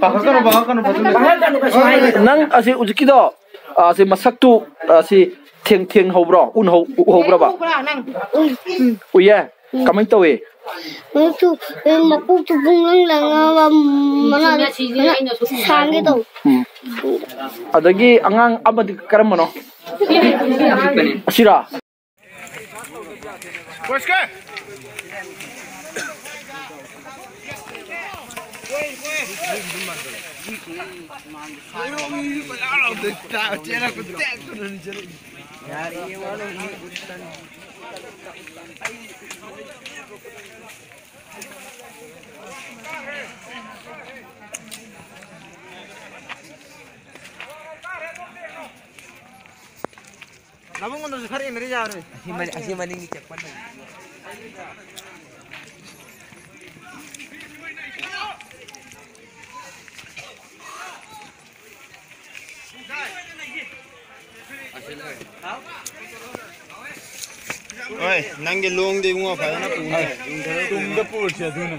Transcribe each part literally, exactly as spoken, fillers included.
ꯄꯥꯈꯠꯀꯅꯨ, ꯄꯥꯈꯠꯀꯅꯨ, ꯐꯖꯅ꯫ ꯅꯪ ꯑꯁꯤ ꯍꯧꯖꯤꯛꯀꯤꯗꯣ, ꯑꯁꯤ ꯃꯁꯛꯇꯨ, ꯑꯁꯤ ꯊꯦꯡ-, ꯊꯦꯡꯍꯧꯕ꯭ꯔꯣ? ꯎꯅꯍꯧ-, ꯎꯍꯧꯕ꯭ꯔꯕ? ꯎꯕ꯭ꯔꯥ ꯅꯪ? ꯎꯏ꯫ ꯎꯏꯌꯦ? ꯎꯝ꯫ ꯀꯃꯥꯏꯅ ꯇꯧꯏ? ꯃꯀꯣꯛꯇꯨ, ꯃꯀꯣꯛꯇꯨ ꯄꯨꯡꯂꯪ ꯂꯪꯉꯒ ꯃꯅꯥꯗꯤ ꯁꯥꯡꯒꯦ ꯇꯧ꯫ ꯎꯝ꯫ ꯑꯗꯒꯤ ꯑꯉꯥꯡ ꯑꯃꯗꯤ ꯀꯔꯝꯕꯅꯣ? ꯑꯁꯤꯔꯥ? ꯅꯕꯨꯡꯉꯣꯟꯗꯁꯨ ꯈꯔ ꯏꯟꯅꯗꯤ ꯌꯥꯔꯣꯏ꯫ ꯑꯁꯤ ꯃꯅꯤꯡ-, ꯑꯁꯤ ꯃꯅꯤꯡꯒꯤ ꯆꯦꯞꯄꯜ ꯂꯩ꯫ ꯍꯣꯏ, ꯅꯪꯒꯤ ꯂꯣꯡꯗꯤ ꯏꯕꯨꯡꯉꯣ ꯐꯖꯅ ꯄꯨꯅꯦ꯫ ꯇꯨꯡꯗ ꯄꯨꯔꯁꯦ ꯑꯗꯨꯅ꯫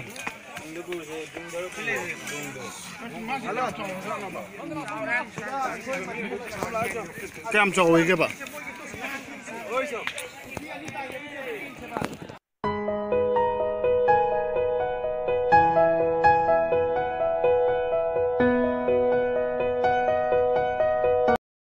ꯀꯌꯥꯝ ꯆꯥꯎꯋꯤꯒꯦꯕ?